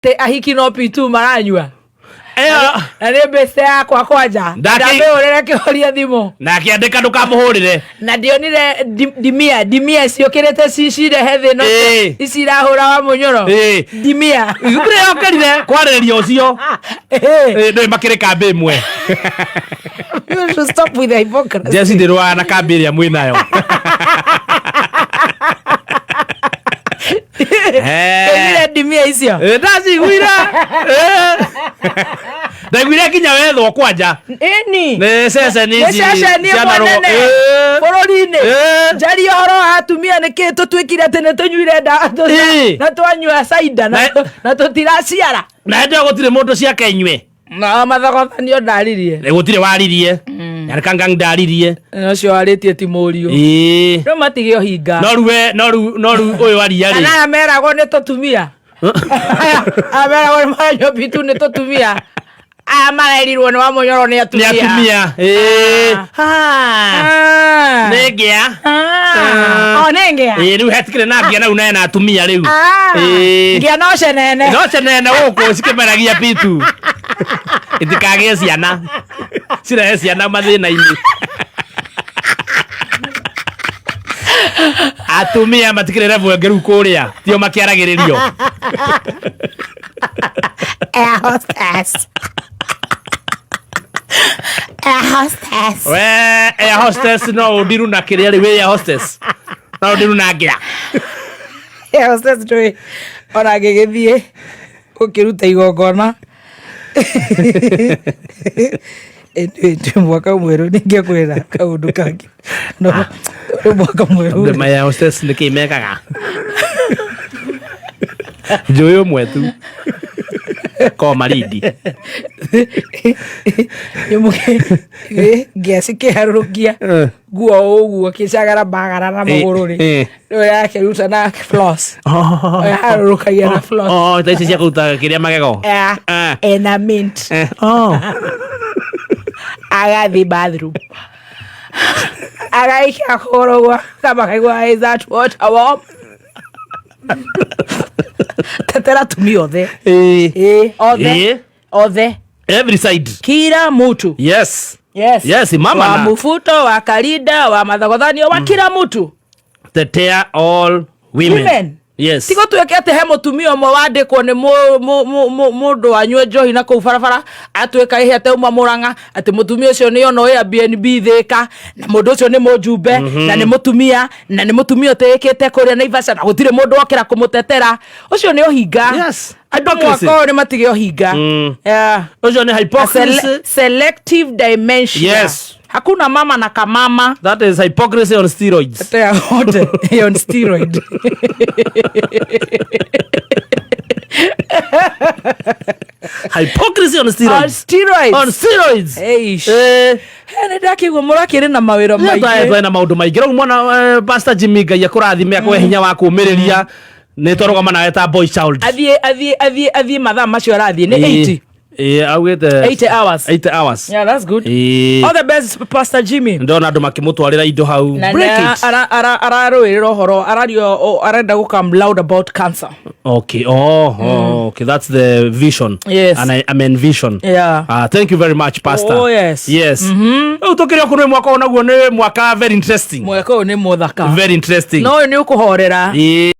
Atĩ ahiki no P2 maranyua. Ĩyo. Na nĩ mbĩce yakwa kwanja. Ndamĩhũrĩre kĩhoria thimũ. Na akĩandĩka ndũkamũhũrĩre. Na ndionire ndimia ndimia ciũkĩrĩte cirehe thĩna Ĩĩ. ici irahũra wa mũnyoro. Ĩĩ. Ndimia. Gũtirĩ yokĩrire kwarĩrĩria ũcio. Ĩĩ. Ĩĩ, ndũĩ makĩrĩ kambĩ ĩmwe. You should stop with the hypocrisy. Jesse ndĩrũaga na kambĩ ĩrĩa mwĩ nayo. Ndaiguire ndimia icio. Eh, ndaciguire. Eh. Ndaiguire nginya wethwo kwanja. Ĩni. Nĩ ceceni Nĩ ici ceceni ĩmwe cianarũgo- nene Eh. bũrũri-inĩ. Eh. Njarie ũhoro wa atumia nĩkĩ tũtuĩkire atĩ nĩ tũnyuire ndawa Ĩĩ. na twanyua cider na na tũtiraciara. Na hĩndĩ ĩyo gũtirĩ mũndũ ciake inyue. Na mathogothanio ndaririe. Nĩ gũtirĩ waririe. Nyarukangang ndaririe. Ũcio warĩtie ti mũriũ. Ĩĩ. Rĩu matige ũhinga. No rĩu we- no rĩu no rĩu ũyũ aria rĩ. Kana aya meragwo nĩ tũtumia. Aya aya meragwo nĩ maranyua pitu nĩ tũtumia. Aya marerirwo nĩ Wamũnyoro nĩ Nĩ atumia. atumia. Ĩĩ. Ah. Ah. Nĩ ngĩa. Ah. O nĩ ngĩa. Ĩĩ rĩu hetikĩrĩ na ngĩa na rĩu na atumia rĩu. Ah. Ĩĩ. Ngĩa no cenene. No cenene gũkũ cikĩmeragia pitu. Itikagĩe ciana. Cirehe ciana mathĩna-inĩ. Atumia matikĩrĩ level ĩngĩ rĩu kũrĩa. Tio makĩaragĩrĩrio. Air hostess. Air hostess. We air hostess no ũndiru na kĩrĩa rĩ wĩ air hostess. No ũndiru na ngĩa. Air hostess ndũĩ ona ngĩgĩthiĩ gũkĩruta igongona Ĩndĩ mwaka mwerũ ningĩkwĩra kaũndũ kangĩ no tondũ mwaka mwerũ Ndĩ ma air hostess nĩ kĩ mekaga. Njũĩ ũmwe tu. Ko marindi. Ngĩa cikĩharũrũkia nguo ũguo kĩcagara bagara na magũrũ rĩ rĩu yakĩruta na floss harũrũkagia na floss. Oh, ta ici cia kũruta kĩrĩa magego. Eh, ena mint. Oh. Agathiĩ bathroom agaikia kũgũrũ gwa kama kaigua, "Is that water warm?" Tetera atumia othe. Ĩĩ, othe. Othe. Every side. Kila mtu. Yes. Yes. Yes, mama wa na. Mufuto wa Kalinda wa mathogothanio wa kila mtu. Tetea all women. Women. Yes. Tigo tuĩke atĩ he mũtumia ũmwe wandĩkwo nĩ mũndũ wanyua njohi na kũu barabara atuĩka ĩhĩ ateuma Mũrang'a atĩ mũtumia ũcio nĩ ono Airbnb Thĩka na mũndũ ũcio nĩ mũjumbe na nĩ mũtumia na nĩ mũtumia ũtĩĩkĩte kũrĩa Naivasha na gũtirĩ mũndũ wokĩra kũmũtetera. Ũcio nĩ ũhinga. Andũ Hypocrisy. mwaka ũyũ nĩ matige ũhinga. Yeah. Ũcio nĩ hypocrisy. Selective dementia. Hakuna mama na kamama. That is hypocrisy on steroids. Tetea wote on steroid. Hypocrisy on steroids. On steroids. On steroids. Eish. Eh. Nĩ ndakĩigua mũrakĩrĩ na mawĩra maingĩ. Twena maũndũ maingĩ rĩu mwana Pastor Jimmy Ngai akũrathime akũhe hinya wa kũũmĩrĩria nĩ twarũgama nawe ta boy child. Athiĩ mathaa macio arathiĩ nĩ 80. Ĩĩ, augĩte 80 hours. 80 hours. Yeah, that's good. Ĩĩ. All the best, Pastor Jimmy. Ndona andũ makĩmũtwarĩra indo hau. Na Break nĩ it. ararũĩrĩra ũhoro arario arenda gũ come loud about cancer. Okay. Oh, okay. That's the vision. Yes. And I, I'm envision. Yeah. Thank you very much, Pastor. Oh, yes. Yes. Rĩu tũkĩrĩ o kũrĩ mwaka ũyũ naguo nĩ mwaka very interesting. Mwaka ũyũ nĩ mũthaka. Very interesting. No ũyũ nĩ ũkũhorera. Ĩĩ.